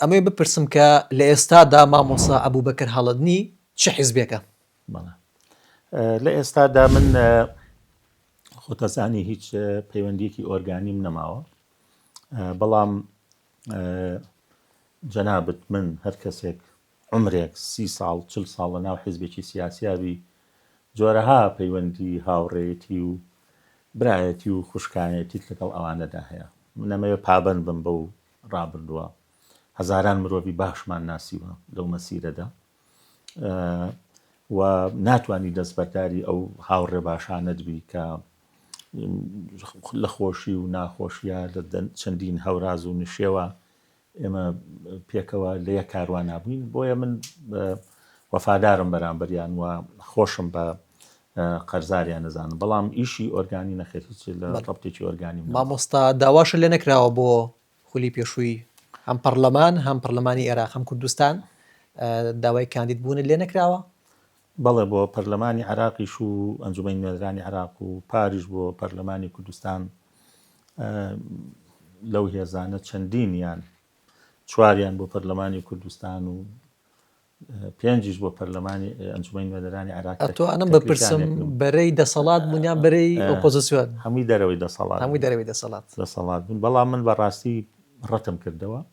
ئەمەوێ بپرسم کە لە ئێستادا مامۆستا ئەبوبەکر هەڵەدنی چ حیزبێکە؟ بەڵێ لە ئێستادا من خۆتەزانی هیچ پەیوەندیەکی ئۆرگانیم نەماوە بەڵام جەنابت من هەر کەسێک عومرێک سی ساڵ چل ساڵ لە ناو حیزبێکی سیاسیا بی جۆرەها پەیوەندی هاوڕێیەتی و برایەتی و خوشکایەتیت لەگەڵ ئەوانەدا هەیە من ئەمەوێ پابەند بم بەو ڕابردووە هەزاران مرۆڤی باشمان ناسیوە لەو مەسیرەدا و ناتوانی دەستبەرداری ئەو هاوڕێ باشانەت بی کە لە خۆشی و ناخۆشیە لە چەندین هەوراز و نشێوە ئێمە پێکەوە لە یەک کاروانا بووین، بۆیە من وەفادارم بەرامبەریان و خۆشم بە قەرزاریان ئەزانم، بەڵام ئیشی ئۆرگانی نەخێر هیچ لە ڕەبتێکی ئۆرگانیم نەبوو. مامۆستا داواشت لێ نەکراوە بۆ خولی پێشووی هەم پەڕلەمان هەم پەڕلەمانی ئێراق هەم کوردستان داوای کاندید بوونت لێ نەکراوە؟ بەڵێ بۆ پەرلەمانی عێراقیش و ئەنجومەنی نوێنەرانی عێراق و پاریش بۆ پەرلەمانی کوردستان لەو هێزانە چەندینیان چواریان بۆ پەرلەمانی کوردستان و پێنجیش بۆ پەرلەمانی ئەنجومەنی نوێنەرانی عێراق ئەتوانم بپرسم بەرەی دەسەڵات بوون یان بەرەی ئۆپۆزیسیۆن؟ هەمووی دەرەوەی دەسەڵات هەمووی دەرەوەی دەسەڵات دەسەڵات بوون بەڵام من بەڕاستی ڕەتم کردەوە.